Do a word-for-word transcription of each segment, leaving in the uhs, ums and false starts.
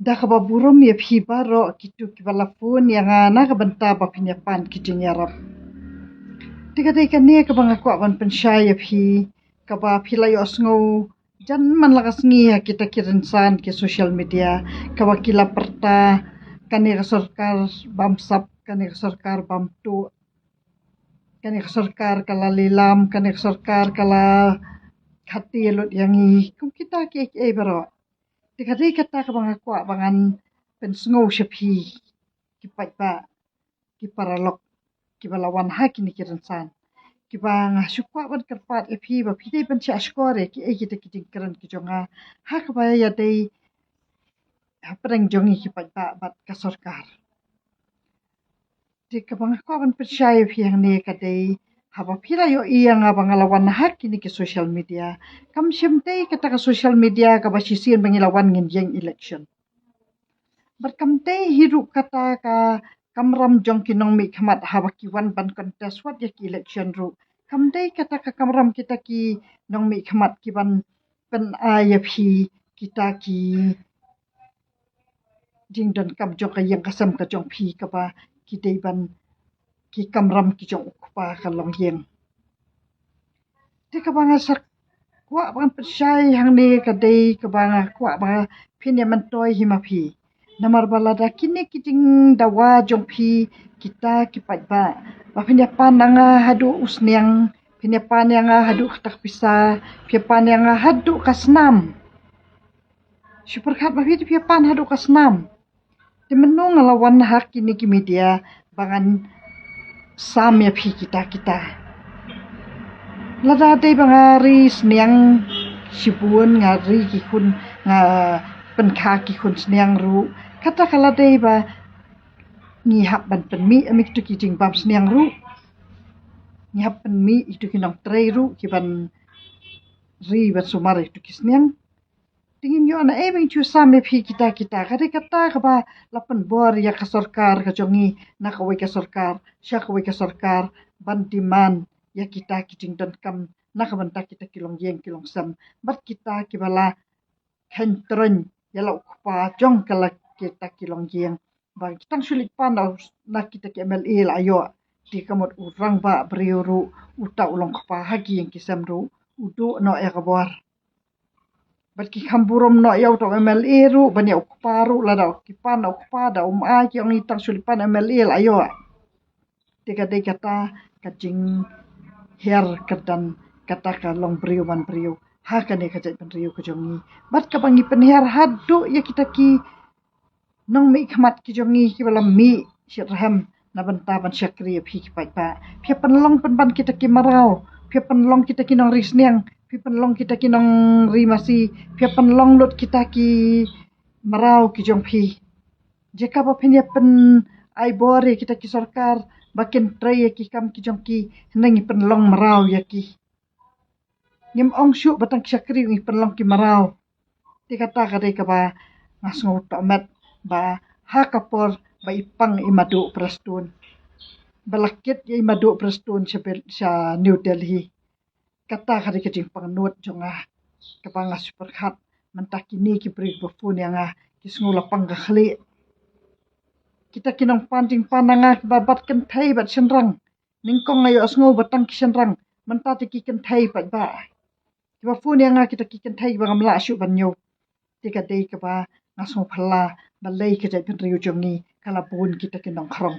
Da kaba burom ïa phi baroh kito kiba la phone ïa nga na ka bynta ba phin ïa pan ki jingïarap. Te ka dei kane kaba nga kwah ban pynshai ïa phi, kaba phi la ïohsngew jan man la ka sngi ha kita ki rynsan ki social media, kaba ki la pyrta kane ka sorkar bam sap, kane ka sorkar bam tuh, kane ka sorkar ka la lilam, kane ka sorkar ka la khati lut ïa ngi. Kum kita ki ei ki ei baroh. Te ka dei kata kaba nga kwah ba ngan pynsngew sha phi ki paidbah, ki paralok kiba la wan ha kine ki rynsan, kiba nga shu kwah ban kyrpad ïa phi ba phi dei ban shah shkor ïa ki ei kita ki jingkren ki jong nga ha kaba ïadei hapdeng jong ngi ki paidbah bad ka sorkar. Te kaba nga kwah ban pynshai ïa phi hangne ka dei, haba phi la ïohi ïa nga ba nga la wan ha kine ki social media, kam shym dei kata ka social media kaba shisien ba ngi la wan ngin ïeng election. Bad kam dei hi ruh kata ka kamram jong ki nongmihkhmat haba ki wan ban contest wat ïa ki election ruh. Kam dei kata ka kamram kita ki nongmihkhmat ki ban pyn-ai ïa phi kita ki jingdonkam jong ka ïing ka sem ka jong phi kaba ki dei ban ki kamram ki jong u kpa ka longïing. Te kaba nga sa kwah ban pynshai hangne ka dei kaba nga kwah ba phin ïa myntoi hi ma phi. Namar ba lada kine ki jingdawa jong phi kita ki paidbah, ba phin ïa pan na nga haduh u sniang, phin ïa pan ïa nga haduh kata ka pisa, phin ïa pan ïa nga haduh ka snam. Shu pyrkhat ba phi te phi ïa pan haduh ka snam. Te mynno nga la wan ha kine ki media ba ngan sam ïa phi kita kita. Lada dei ba nga ri sniang shibun, nga ri ki khun, nga pynkha ki khun sniang ruh, kata ka la dei ba ngi hap ban pynmih ïa mi kito ki jingbam sniang ruh. Ngi hap pynmih ito ki nongtrei ruh ki ban ri ban sumar ito ki sniang. Te ngin ïoh na ei ba ngi shu sam ïa phi kita kita. Ka dei kata kaba la pynbor ïa ka sorkar ka jong ngi na kawei ka sorkar sha kawei ka sorkar ban demand ïa kita ki jingdonkam na ka bynta kita ki longïing ki longsem bad kita kiba la kheiñ troiñ ïa la u kpa jong ka la kita ki longïing. Ba ki tang shu leit pan na kita ki MLA la ïoh. Te ka mut u rangbah briew ruh, uta u longkpa ha ki ïing ki sem ruh u duh noh ïa ka bor. Bad ki kham burom noh ïa uta u MLA ruh ban ïa u kpa ruh, lada ki pan na u kpa da um ai ki ong i tang shu leit pan MLA la ïoh. Te ka dei kata ka jinghiar kyrdan kata ka long briew man briew ha kane ka jaitbynriew ka jong ngi. Bad kaba ngi pynhiar haduh ïa kita ki nongmihkhmat ki jong ngi kiba la mih shitrhem na bynta ban shakri ïa phi ki paidbah. Phi pynlong pynban kita ki mraw, phi pynlong kita ki nongri sniang, phi pynlong kita ki nongri masi, phi pynlong lut kita ki mraw ki jong phi. Jaka ba phin ïa pyn ai bor ïa kita ki sorkar ba kin trei ïa ki kam ki jong ki, hynrei ngi pynlong mraw ïa ki. Ngim ong shuh ba tang ki shakri, ngi pynlong ki mraw. Te kata ka dei kaba nga sngew tohmet ba ha ka por ba i pang i Maduh Prestone, ba la kit ïa i Maduh Prestone sha Bel-, sha New Delhi. Kata ka dei ka jingpangnud jong nga kaba nga shu pyrkhat. Mynta kine ki briew ba phone ïa nga ki sngew la pang ka khlieh. Kita ki nongpan jingpan na nga kiba bat kynthei bad shynrang. Nyngkong nga ïohsngew ba tang ki shynrang, mynta te ki kynthei pat ba. Kiba phone ïa nga kita ki kynthei kiba ngam lah shuh ban ñiew. Te ka dei kaba nga sngew phylla balei ka jaitbynriew jong ngi ka la bun kita ki nongkhrong.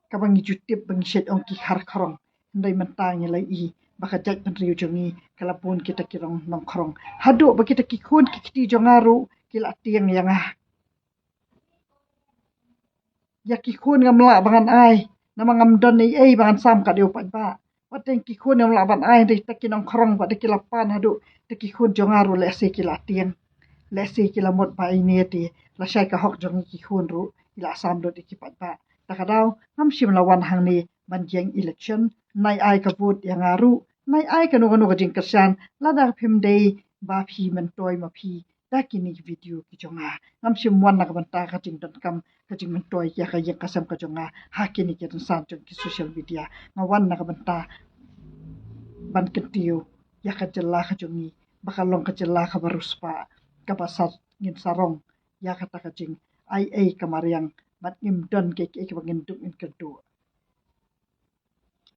Kaba ngi ju tip ba ngi shait ong ki khar khrong, hynrei mynta ngi la i ba ka jaitbynriew jong ngi ka la bun kita ki rong nongkhrong. Haduh ba kita ki khun ki kti jong nga ruh ki la tieng ïa nga. Ïa ki khun ngam lah ba ngan ai, namar ngam don ei ei ba ngan sam ka dei u paidbah. Wat teng ki khun ngam lah ban ai, dei ta ki nongkhrong, wat dei ki la pan haduh ta ki khun jong nga ruh lehse ki la tieng. Lehse ki la mut ba ine te la shai ka hok jong ngi ki khun ruh i la sam lut ïa ki paidbah. Ta ka daw ngam shym la wan hangne ban jeng election, nai ai ka vote ïa nga ruh, nai ai kano kano ka jingkyrshan, lada phim dei ba phi myntoi ma phi da kine ki video ki jong nga. Ngam shym wan na ka bynta ka jingdonkam ka jingmyntoi ïa ka ïing ka sem ka jong nga ha kine ki rynsan jong ki social media. Nga wan na ka bynta ban kyntiew ïa ka jylla ka jong ngi ba ka long ka jylla kaba riewspah, kaba sa ngin sarong ïa kata ka jingaiei ka mariang, bad ngim don kiei kiei kiba ngin dup ngin kyrduh.